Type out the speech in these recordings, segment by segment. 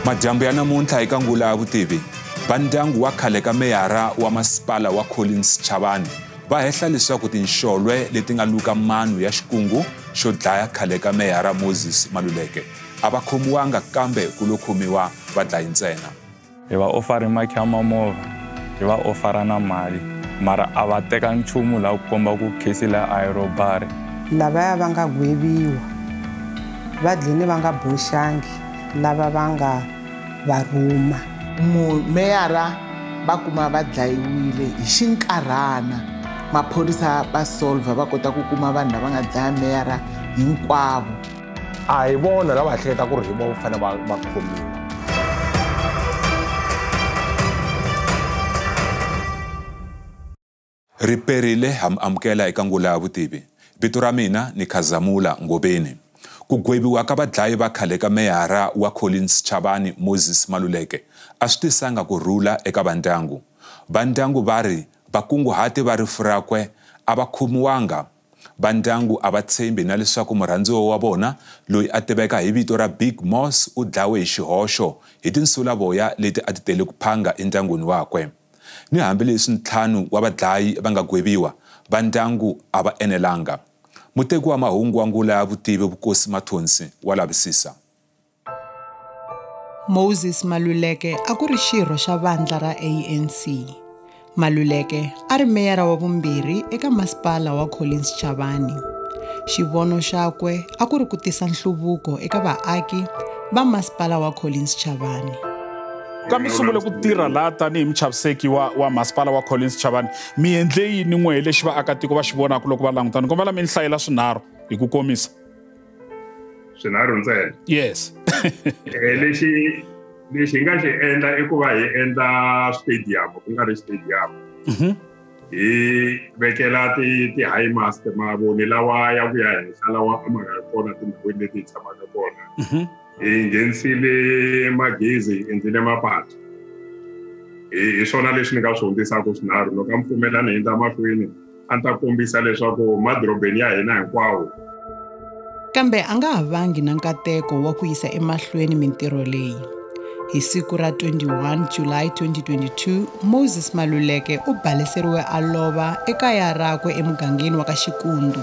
Madyambu ya namuntlha eka Ngula ya Vutivi, va ndyangu wa khale ka meyara wa masipala wa Collins Chabane va hehla leswaku tinxolwe leti nga luka mano ya xikungu xo dlaya khale ka meyara Moses Maluleke a va khomiwanga kambe ku lo khomiwa vadlayi ntsena. Hi va ofara makhi ya mamovha, hi va ofara na mali, mara a va teka nchumu laha ku komba ku case leyi a yi robbery. Lavaya va nga gweviwa va dlini va nga boxangi lava va nga va rhuma. Meyara va kuma va dlayiwile hi xinkarhana, maphorisa va solve va kota ku kuma vanhu lava nga dlaya meyara hinkwavo. A hi vona lava hleketa ku ri hi vona va fanele va khomiwa. Riperile ha mi amukela eka Ngula ya Vutivi. Vito ra mina ni Khazamula Ngobeni. Ku gweviwa ka vadlayi va khale ka meyara wa Collins Chabane Moses Maluleke a swi tisanga ku rhula eka vandyangu. Vandyangu va ri vakunguhati va rifu rakwe a va khomiwanga. Vandyangu a va tshembi na leswaku murhandziwa wa vona loyi a tiveka hi vito ra Big Moss u dlawe hi xihoxo hi tinsulavoya leti a ti tele ku phanga endyangwini wakwe. Ni hambileswi ntlhanu wa vadlayi va nga gweviwa, vandyangu a va enelanga. Muteki wa mahungu wa Ngula ya Vutivi Vukosi Mathonsi wa lavisisa. Moses Maluleke a ku ri xirho xa vandla ra ANC. Maluleke a ri meyara wa vumbirhi eka masipala wa Collins Chabane. Xivono xakwe a ku ri ku tisa nhluvuko eka vaaki va masipala wa Collins Chabane. Ka mi sungule ku tirha laha tanihi muchaviseki wa masipala wa Collins Chabane, mi endle yini n'we lexi vaakatiko va xi vonaka loko va langutana? Kombela mi ni hlayela swinharhu hi ku komisa. Swinharhu ntsena? Yes. Lexi hi nga xi endla i ku va hi endla stadium, ku nga ri stadium. Hi vekela ti-high mast, mavoni lawa ya ku ya henhla lawa a ma nga ri kona tindhawini leti hi tshamaka kona. Hi nghenisile magezi, hi endlile mapatu. Hi swona leswi ni nga swi hundzisaka swinharhu. Loko a mi pfumelani hi endla mahlweni, a ni ta kombisa leswaku madorobeni ya hina hinkwawo. Kambe a nga ha vangi na nkateko wa ku yisa emahlweni mintirho leyi. Hi siku ra 21 July 2022, Moses Maluleke u baleseriwe a lova ekaya rakwe emugangeni wa ka Xikundu.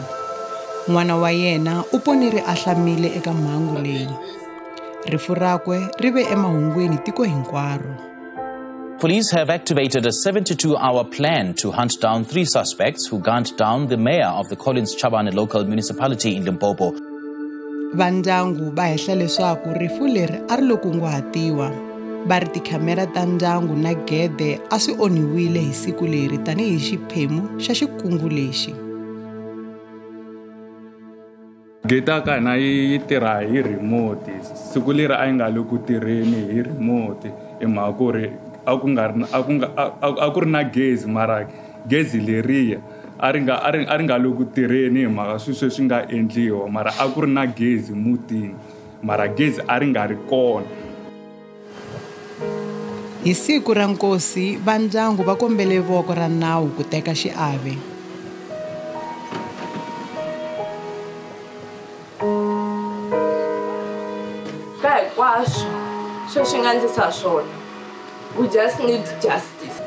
N'wana wa yena u ponile a hlamile eka mhangu leyi. Rifu rakwe ri ve emahungwini tiko hinkwaro. Police have activated a 72-hour plan to hunt down 3 suspects who gunned down the mayor of the Collins Chabane local municipality in Limpopo. Vandyangu va hehla leswaku rifu leri a ri lo kunguhatiwa. Va ri tikhamera ta ndyangu na gede a swi onhiwile hi siku leri tanihi xiphemu xa xikungu lexi. Gate ya ka hina yi tirha hi remote. Siku leri a yi nga le ku tirheni hi remote hi mhaka ku ri a ku ri na gezi, mara gezi leriya a ri nga le ku tirheni hi mhaka swilo sweswi nga endliwa, mara a ku ri na gezi mutini, mara gezi a ri nga ri kona. Hi siku ra nkosi, vandyangu va kombele voko ra nawu ku teka xiave. Ka hinkwaswo sweswi nga ndlisa swona, we just need justice.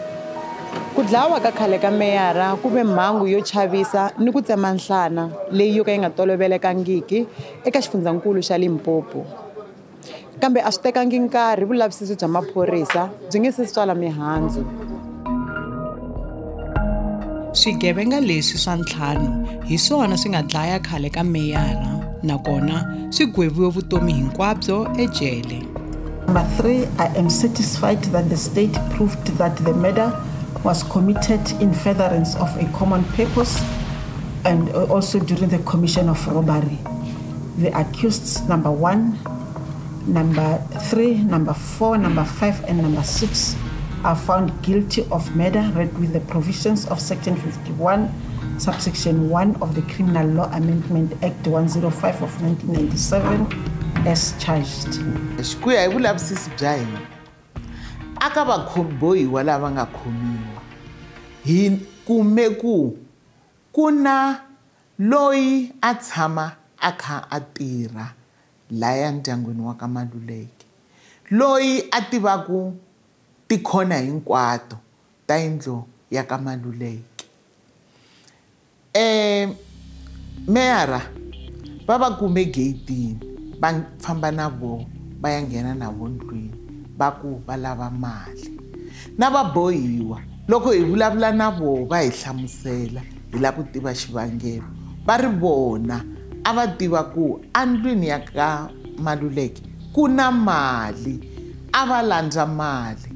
Ku dlawa ka khale ka meyara ku ve mhangu yo chavisa ni ku tsema nhlana leyi yo ka yi nga tolovelekangiki eka xifundzankulu xa Limpopo. Kambe a swi tekangi nkarhi vulavisisi bya maphorisa byi nge se tswala mihandzu. Swigevenga leswi swa ntlhanu hi swona swi nga dlaya khale ka meyara, nakona swi gweviwe vutomi hinkwabyo ejele. Number 3, I am satisfied that the state proved that the murder was committed in furtherance of a common purpose and also during the commission of robbery. The accused number 1, number 3, number 4, number 5, and number 6 are found guilty of murder read with the provisions of Section 51, subsection 1 of the Criminal Law Amendment Act 105 of 1997 as charged. Ku ya hi vulavisisi bya hina, a ka vabohiwa lava nga khomiwa, hi kume ku ku na loyi a tshama a kha a tirha laya ndyangwini wa ka Maluleke. Loyi a tivaku tikhona hinkwato ta yindlu ya ka Maluleke. Meyara va va kume gate-ini va famba na vona va ya nghena na vo ndlwini va ku va lava mali. Na va bohiwa loko hi vulavula na vona va hi hlamusela hi lava ku tiva xivangelo. Va ri vona a va tiva ku andlwini ya ka Maluleke ku na mali, a va landza mali.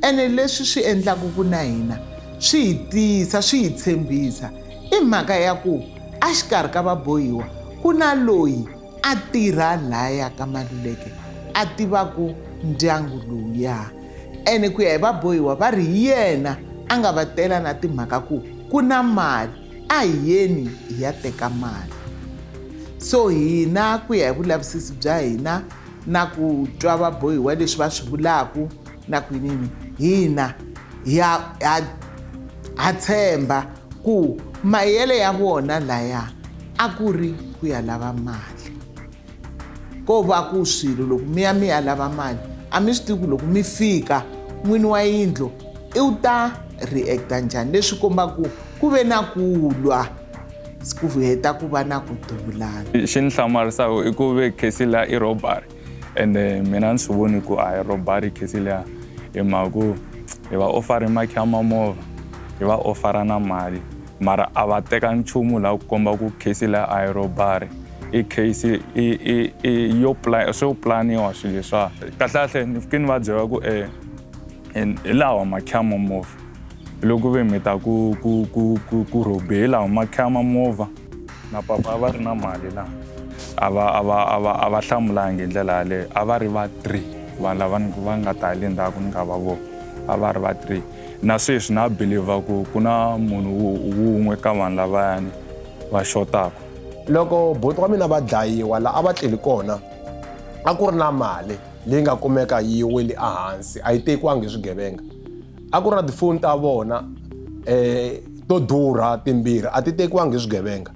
Ene leswi swi endlaka ku na hina swi hi tisa swi hi tshembisa i mhaka ya ku a xikarhi ka vabohiwa ku na loyi a tirha laya ka Maluleke a tivaku ndyangu lowuya. Ene ku ya hi vabohiwa va ri hi yena a nga va tela na timhaka ku ku na mali, a hi yeni hi ya teka mali. So hina ku ya hi vulavisisi bya hina na ku twa vabohiwa leswi va swi vulaka na ku yini, hina ha tshemba ku mayele ya vona laya a ku ri ku ya lava mali. Ko va ku swilo loko mi ya mi ya lava mali a mi swi tivi ku loko mi fika n'wini wa yindlu i u ta react-a njhani, leswi kombaka ku ve na ku lwa ku heta ku va na ku duvulana. Xi ni hlamarisaka i ku ve case liya i robbery, ende mina ni swi voni ku a hi robbery case liya, hi mhaka ku hi va offer makhiya ma movha, hi va offer na mali, mara a va teka nchumu laha ku komba ku case liya a hi robbery. I case i yo plan, swo planiwa swilo leswiya. Kahlekahle ni fike ni va byela ku hi lawa makhiya ma movha, loko ve mi ta ku rhobi hi lawa makhiya ma movha. Na papa va ri na mali laha, a va hlamulangi hi ndlela yaleyo. A va ri va 3 vanhu lava va nga ta hi le ndzhaku ni nga va vona, a va ri va 3. Na sweswi na believer ku na munhu wun'we ka vanhu lavayani va xotaka. Loko buti wa mina va dlayiwa la a va tleli kona a ku ri na mali leyi nga kumeka yi wele ehansi, a yi tekiwangi hi swigevenga. A ku ri na tifoni ta vona to durha timbirhi, a ti tekiwangi hi swigevenga.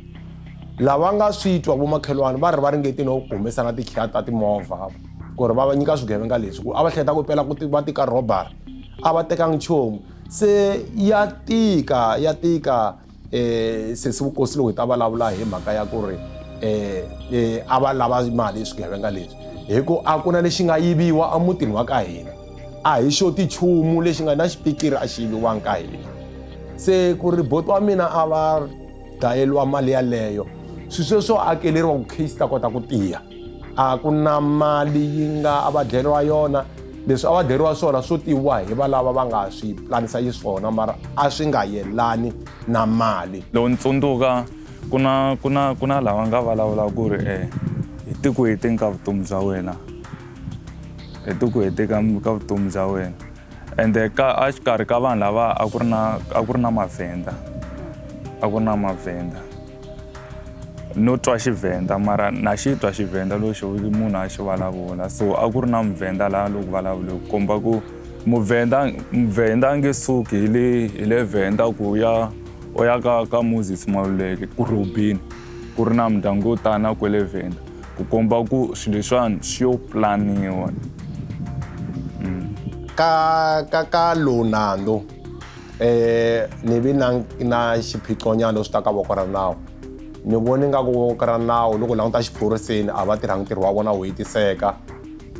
Lava nga swi twa vomakhelwani va ri va ringete no humesa na tikhiya ta timovha ku ri va va nyika swigevenga leswi, ku a va hleketa ku pela ku va tika robbery, a va tekangi nchumu. Se ya tika sesi Vukosi loko hi ta vulavula hi mhaka ya ku ri a va lava mali swigevenga leswi, hi ku a ku na lexi nga yiviwa emutini wa ka hina, a hi xoti nchumu lexi nga na xipikiri a xi yiviwanga ka hina. Se ku ri buti wa mina a va dlayeriwa mali yaleyo, swilo sweswo akeleriwa ku case ta kota ku tiya. A ku na mali yi nga a va dlayeriwa yona, leswi a va dlayeriwa swona swo tiviwa hi valava va nga swi planisa xiswona, mara a swi nga yelani na mali. Loko ni tsundzuka ku na lava nga vulavula ku ri hi ti ku heteni ka vutomi bya wena, hi ti ku heteni ka vutomi bya wena. Ende ka a xikarhi ka vanhu lava a ku ri na mavhenda, a ku ri na mavhenda. No twa Xivhenda mara na xi twa Xivhenda lexi munhu a xi vulavula. So a ku ri na muvhenda laha loko vulavula ku komba ku muvhenda a nge suki hi le Vhenda ku ya u ya ka Moses Maluleke ku rhobini, ku ri na mindyangu yo tala kwale Vhenda, ku komba ku swilo leswiwani swi yo planiwa. Ka Lonando ni vi na xiphiqonyana leswi ta ka voko ra nawu. Ni voni nga ku voko ra nawu loko languta xiphoriseni a va tirhangi ntirho wa vona wu hetiseka.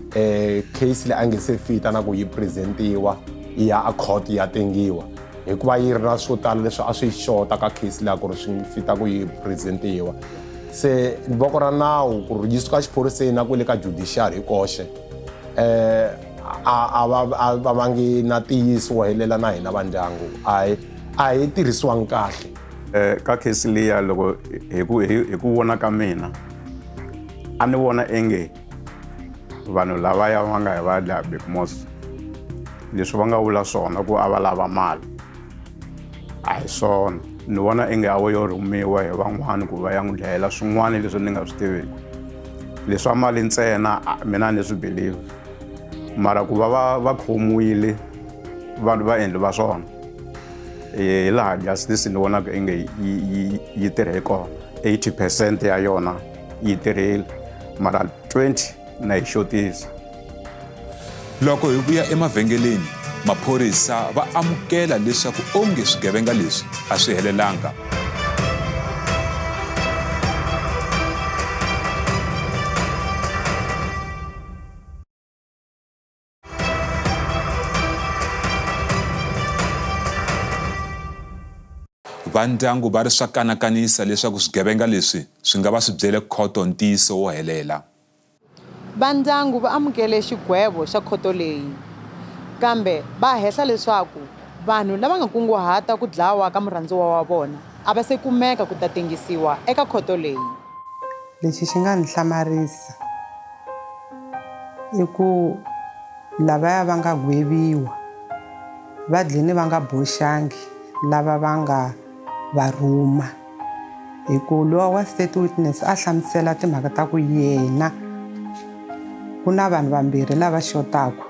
Case leyi a nge se fita na ku yi presentiwa yi ya a court ya tengiwa, hikuva yi ri na swo tala leswi a swi xota ka case leyi ku ri swi fita ku yi presentiwa. Se voko ra nawu ku ri yi suka xiphoriseni na ku le ka judiciary hi koxe, a va vangi na ntiyiso wo helela na hina va ndyangu, a hi tirhisiwangi kahle. Ka case liya loko hi ku vona ka mina a ni vona enge vanhu lavaya va nga hi va dlaya Big Mos, leswi va nga vula swona ku a va lava mali a hi swona. Ni vona enge a wo yo rhumiwa hi van'wani ku va ya n'wi dlayela swin'wana leswi ni nga swi tiviki. Leswa mali ntsena mina ni swi believe, mara ku va va khomiwile vanhu va endli va swona, hi laha justice ni vonaka inge yi tirhe kona. 80% ya yona yi tirhile, mara 20 na yi xotisa. Loko hi vuya emavhengeleni, maphorisa va amukela leswaku onge swigevenga leswi a swi helelanga. Va ndyangu va ri swa kanakanisa leswaku swigevenga leswi swi nga va swi byele khoto ntiyiso wo helela. Va ndyangu va amukele xigwevo xa khoto leyi, kambe va hehla leswaku vanhu lava nga kunguhata ku dlawa ka murhandziwa wa vona a va se kumeka ku ta tengisiwa eka khoto leyi. Lexi xi nga ni hlamarisa i ku lavaya va nga gweviwa va dlini va nga boxangi lava va nga va rhuma, hi ku lowa wa state witness a hlamusela timhaka ta ku yena ku na vanhu vambirhi lava xotaka,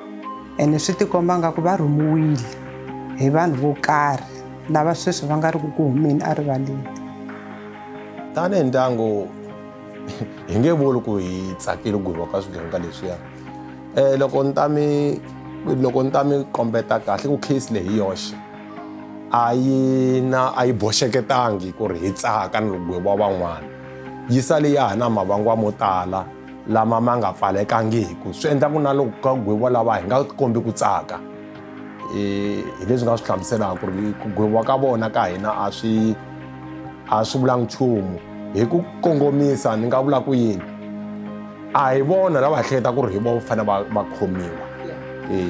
ene swi tikomba nga ku va rhumiwile hi vanhu vo karhi lava sweswi va nga ri ku humeni erivaleni. Tanihi ndyangu hi nge vuli ku hi tsakile ku gweviwa ka swigevenga leswiya. Loko ni ta mi kombeta kahle ku case leyi hi yoxe a yi boxeketangi ku ri hi tsaka ni loko gweviwa van'wana. Yi sale ya ha na mavangwa mo tala lama ma nga pfalekangiku, swi endla ku na loko ka gweviwa lava hi nga kombi ku tsaka. Hi leswi nga swi hlamuselaka ku ri ku gweviwa ka vona ka hina a swi vulangi nchumu. Hi ku kongomisa ni nga vula ku yini, a hi vona lava hi hleketa ku ri hi vona va fanele va khomiwa.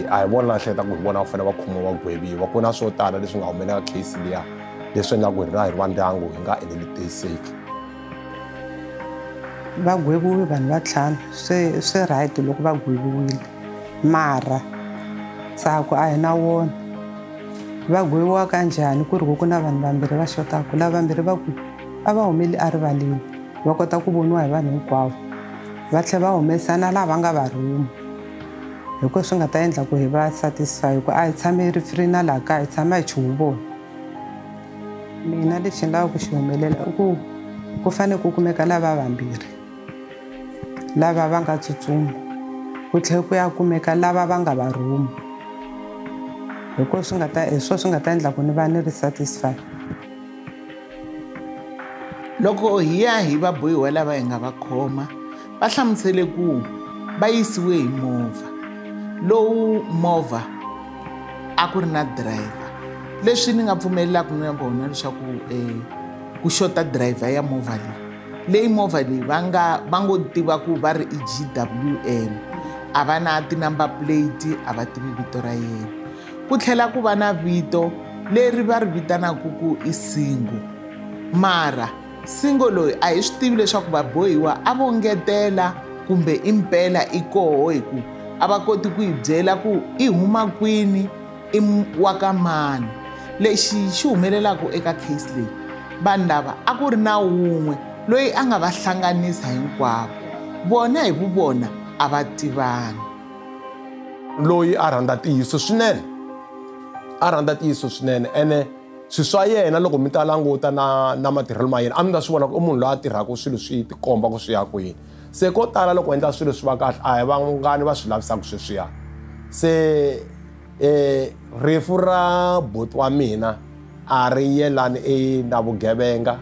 A hi vona lava hleketa ku hi vona va fanele va khomiwa va gweviwa. Ku na swo tala leswi nga humelela case liya leswi endlaka ku hina hi ri va ndyangu hi nga enelitiseki. Va gweviwe vanhu va 5, swi right loko va gweviwile, mara ntsako a hi na wona. Va gweviwa kanjhani ku ri ku na vanhu vambirhi va xotaka? Lava vambirhi va ku a va humeli erivaleni, va kota ku voniwa hi vanhu hinkwavo, va tlhela va humesa na lava nga va rhuma, hi ku swi nga ta endla ku hi va satisfy ku a hi tshame ri free na laha kaya, hi tshama hi chuhu vona. Mina lexi ni lavaka ku xi humelela i ku ku fanele ku kumeka lava vambirhi lava va nga tsutsuma, ku tlhela ku ya kumeka lava va nga va rhuma, hi ku swi nga ta hi swo swi nga ta endla ku ni va ni ri satisfy. Loko hi ya hi vabohiwa lava hi nga va khoma, va hlamusele ku va yisiwe hi movha. Lowu movha a ku ri na driver. Leswi ni nga pfumelelaka na vona leswaku ku xota driver ya movha leyi. Leyi movha leyi va ngo tiva ku va ri i GWM. A va na ti-number plate, a va tivi vito ra yena. Ku tlhela ku va na vito leri va ri vitanaka ku i Singo. Mara Singo loyi a hi swi tivi leswaku vabohiwa a vo ngetela kumbe i mpela i koho, hi ku a va koti ku hi byela ku i huma kwini, i wa ka mani. Lexi xi humelelaka eka case leyi, vanhu lava a ku ri na wun'we loyi a nga va hlanganisa hinkwavo, vona hi vuvona a va tivani. Loyi a rhandza ntiyiso swinene, ene swilo swa yena loko mi ta languta na matirhelo ma yena a mi ta swi vona ku i munhu loyi a tirhaka swilo swi tikomba ku swi ya kwini. Se ko tala loko endla swilo swi va kahle a hi vangani va swi lavisaka sweswiya. Se rifu ra buti wa mina a ri yelani na vugevenga,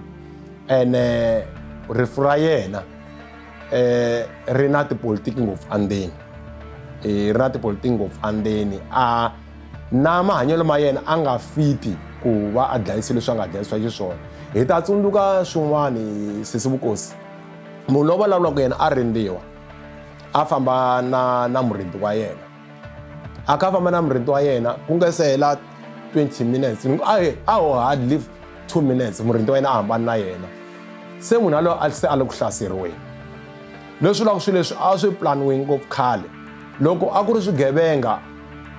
ene rifu ra yena ri na tipolitiki ngopfu andzeni. Ri na tipolitiki ngopfu andzeni. A na mahanyelo ma yena a nga fiti ku va a dlayise leswi a nga dlayisiwa xiswona. Hi ta tsundzuka swin'wana sesi Vukosi, munhu loyi vulavulaka yena a rindziwa, a famba na murindzi wa yena. A kha famba na murindzi wa yena ku nga se hela 20 minutes, a ho hardly 2 minutes murindzi wa yena a hambana na yena. Se munhu yaloye a se a le ku hlaseriweni. Leswi vulaka swilo leswi a swi planiwe ngopfu khale. Loko a ku ri swigevenga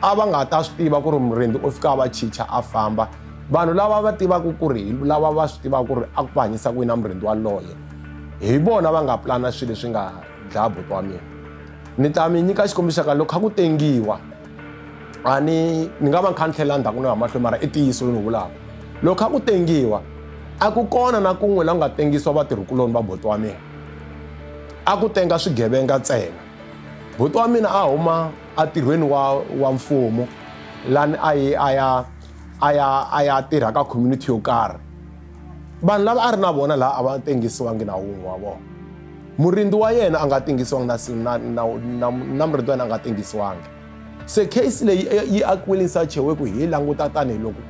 a va nga ta swi tiva ku ri murindzi u fika a va chicha a famba. Vanhu lava va tivaka ku ri lava va swi tivaka ku ri a ku va hanyisa ku yini na murindzi waloye, hi vona va nga plana swilo leswi nga dlaya buti wa mina. Ni ta mi nyika xikombiso xa loko kha ku tengiwa, a ni nga va ni kha ni tlhela ndzhaku no ya mahlweni, mara i ntiyiso lowu ni vulaka. Loko kha ku tengiwa, a ku kona na kun'we la ku nga tengisiwa vatirhikuloni va buti wa mina. A ku tenga swigevenga ntsena. Buti wa mina a huma entirhweni wa mfumo lani a ya tirha ka community yo karhi. Vanhu lava a ri na vona laha a va tengisiwangi na wun'we wa vona. Murindzi wa yena a nga tengisiwangi na murindzi wa yena a nga tengisiwangi. Se case leyi yi akiwile such a way ku hi languta tanihiloko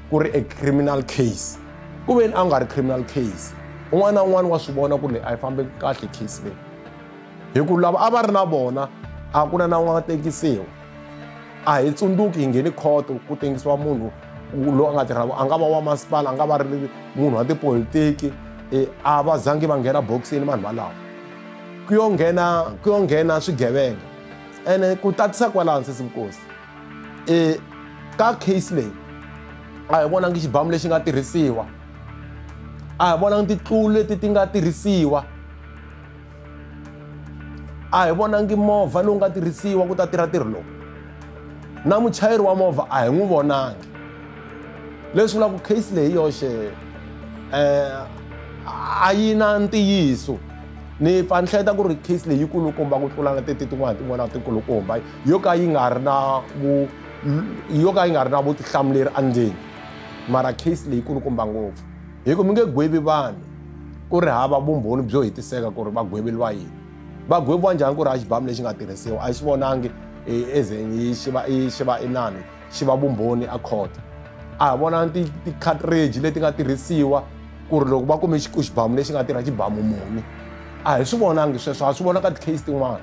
ku ri a criminal case. Ku veni a nga ri criminal case. Un'wana na un'wana wa swi vona ku leyi a yi fambi kahle case leyi. Hi ku lava a va ri na vona a ku na na un'wana tengisiwa. A hi tsundzuki hi ngheni khoto ku tengisiwa munhu loyi a nga tirha, a nga va wa masipala, a nga va ri munhu wa tipolitiki, a va zangi va nghena boxini vanhu valava. Ku yo nghena swigevenga. Ene ku tatisa kwalano Sesi Nkosi, ka case leyi a hi vonangi xibamu lexi nga tirhisiwa, a hi vonangi titlulu leti ti nga tirhisiwa, a hi vonangi movha lowu nga tirhisiwa ku ta tirha ntirho lowu. Na muchayeri wa movha a hi n'wi vonangi. Leswi vulaka case leyi yoxe a yi na ntiyiso. Ni pfa ni hleketa ku ri case leyi yikulukumba ku tlula na teti tin'wana tin'wana tikulukumba yo ka yi nga ri na yo ka yi nga ri na vutihlamuleri endzeni. Mara case leyi kulukumba ngopfu hi ku mi nge gwevi vanhu ku ri hava vumbhoni byo hetiseka ku ri va gweveliwa yini. Va gweviwa njhani ku ri a xibamu lexi nga tirhisiwa a xi vonangi ezeni xi va inani xi va vumbhoni a court. A hi vona ti-cartridge leti nga tirhisiwa ku ri loko va kume xibamu lexi nga tirha xibamu muni. A hi swi vonangi sweswo, a swi vona ka ti-case tin'wana.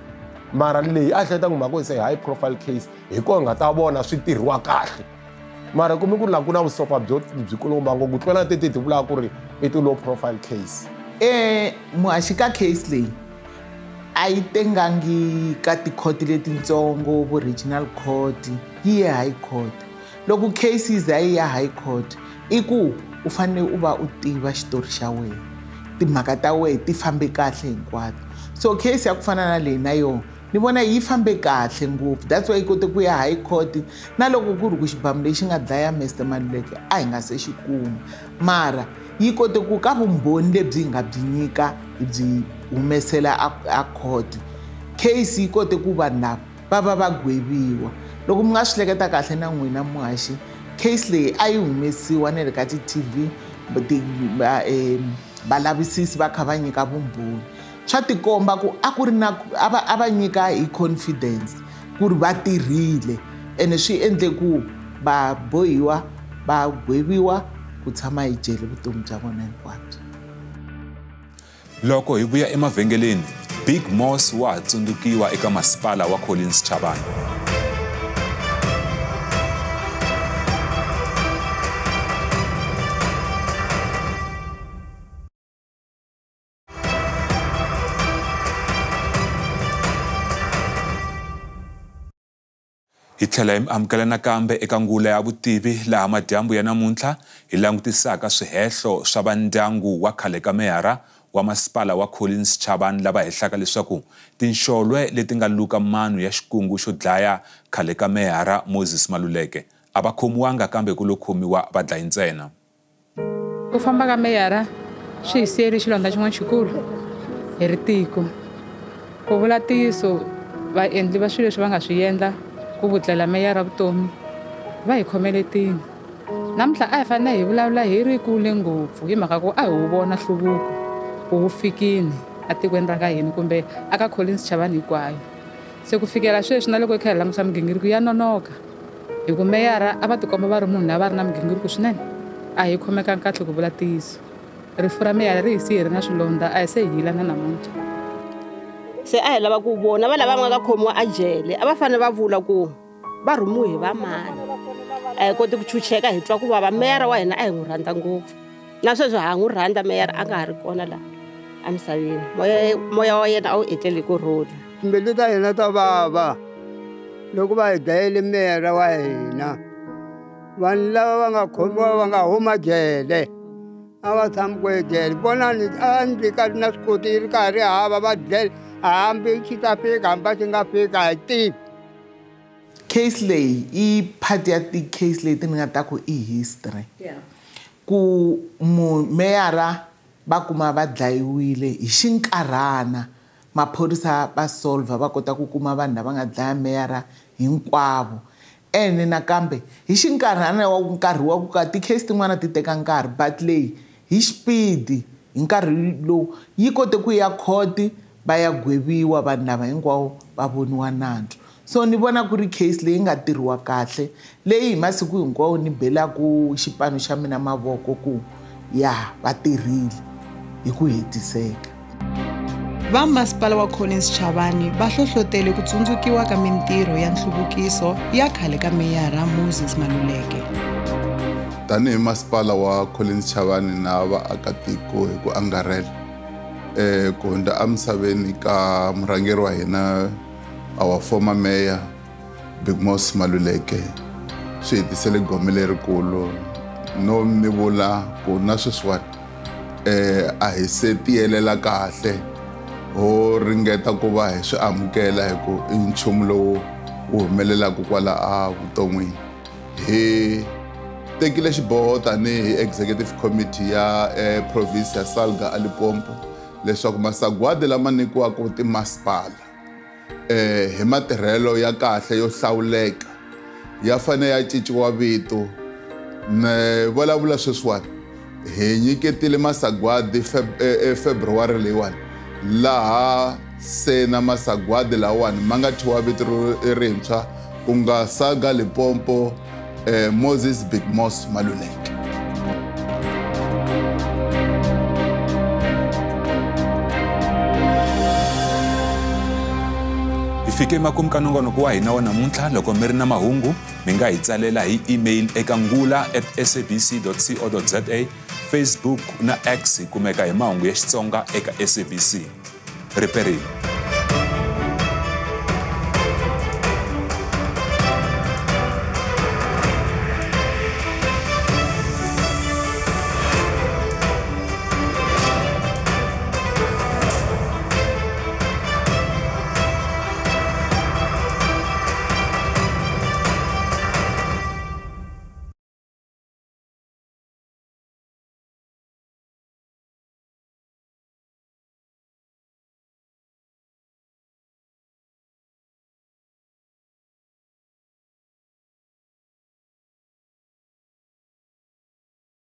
Mara leyi a hleketa ku mhaka se high profile case hi kona hi nga ta vona swi tirhiwa kahle. Mara kume ku ri laha ku na vusofa byo byikulukumba ngopfu ku tlula teti ti vulaka ku ri i ti-low profile case. Muhaxi ka case leyi a yi tengangi ka tikhoti letitsongo vo regional court, yi ye high court. Loko case yi za yi ya high court i ku u fanele u va u tiva xitori xa wena, timhaka ta wena ti fambe kahle hinkwato. So case ya ku fana na leyi na yona ni vona yi fambe kahle ngopfu, that's why yi kote ku ya high court. Na loko ku ri ku xibamu lexi nga dlaya Mr Maluleke a hi nga se xi kuma, mara yi kote ku ka vumbhoni lebyi hi nga byi nyika hi byi humesela a court, case yi kote ku vanhu lava va va va gweviwa. Loko mi nga swi hleketa kahle na n'wina muhaxi, case leyi a yi humesiwa na le ka ti-TV, valavisisi va kha va nyika vumbhoni. Swa tikomba ku a ku ri na a va nyika hi confidence ku ri va tirhile, ene swi endle ku va bohiwa va gweviwa ku tshama hi jele vutomi bya vona hinkwabyo. Loko hi vuya emavhengeleni, Big Moss wa ha tsundzukiwa eka masipala wa Collins Chabane. Hi tlhela hi amukela nakambe eka ngula ya vutivi laha madyambu ya namuntlha hi langutisaka swihehlo swa vandyangu wa khale ka meyara wa masipala wa Collins Chabane lava hehlaka leswaku tinxolwe leti nga luka mano ya xikungu xo dlaya khale ka meyara Moses Maluleke a va khomiwanga kambe ku lo khomiwa vadlayi ntsena. Ku famba ka meyara swi hi siyele xilondza xin'wana xikulu hi ri tiko. Ku vula ntiyiso, vaendli va swilo leswi va nga swi endla ku vutlela meyara vutomi va hi khomeletini. Namuntlha a hi fanele hi vulavula hi ri kule ngopfu hi mhaka ku a hi wu vona nhluvuko ku wu fikini etikweni ra ka hina kumbe aka Collins Chabane hinkwayo. Se ku fikela sweswi na loko hi kha hi langusa migingiriko ya nonoka hi ku meyara a va tikomba va ri munhu loyi a va ri na migingiriko swinene, a hi khomekanga kahle ku vula ntiyiso. Rifu ra meyara ri hi siye hi ri na swilondza, a hi se hi yilana namuntlha. Se a hi lava ku vona va lava nga khomiwa a jele a va fanele va vula ku va rhumiwe hi vamani. A hi koti ku chucheka hi twa ku vava. Meyara wa hina a hi n'wi rhandza ngopfu, na sweswi ha n'wi rhandza meyara a nga ha ri kona laha emisaveni. Moya wa yena a wu etleli ku rhula. Timbilu ta hina ta vava loko va hi dlayele meyara wa hina. Vanhu lava va nga khomiwa va nga huma jele a va tshami ku ejele. Vonani a ndzi ka na swi koti yi ri karhi hava va dlele, hambi xi ta fika hambi a xi nga fika a hi tivi. Case leyi i part ya ti-case leti ni nga ta ku i history. Ku meyara va kuma va dlayiwile hi xinkarhana Maphorisa va solver va kota ku kuma vanhu lava nga dlaya meyara hinkwavo. Ene nakambe hi xinkarhana wa nkarhi wa ku ka ti-case tin'wana ti teka nkarhi, but leyi hi xipidi hi nkarhi lowu yi kote ku ya court va ya gweviwa vanhu lava hinkwavo va voniwa nandzu. So ni vona ku ri case leyi nga tirhiwa kahle, leyi hi masiku hinkwawo ni belaku xipano xa mina mavoko ku ya va tirhile hi ku hetiseka. Va masipala wa Collins Chabane va hlohlotele ku tsundzukiwa ka mintirho ya nhluvukiso ya khale ka meyara Moses Maluleke. Tanihi masipala wa Collins Chabane na vaakatiko hi ku angarhela, ku hundza emisaveni ka murhangeri wa hina, our former mayor Big Mos Maluleke, swi hetisele gome lerikulu. No mi vula ku na sweswiwani a hi se tiyelela kahle, ho ringeta ku va hi swi amukela hi ku i nchumu lowu wu humelelaka kwala evuton'wini. Hi tekile xiboho tanihi executive committee ya province ya Salga eLimpopo leswaku masagwadi lama nyikiwaka timasipala hi matirhelo ya kahle yo hlawuleka ya fanele ya cinciwa vito. Ni vulavula sweswiwani hi nyiketile masagwadi February leyiwani, laha se na masagwadi lawani ma nga thyiwa vito rintshwa ku nga Salga Limpopo Moses Big Mos Maluleke. Hi fike emakumu ka nongonoko wa hina wa namuntlha. Loko mi ri na mahungu mi nga hi tsalela hi email eka ngula@sabc.co.za, Facebook na X hi kumeka hi mahungu ya Xitsonga eka SABC. Riperile.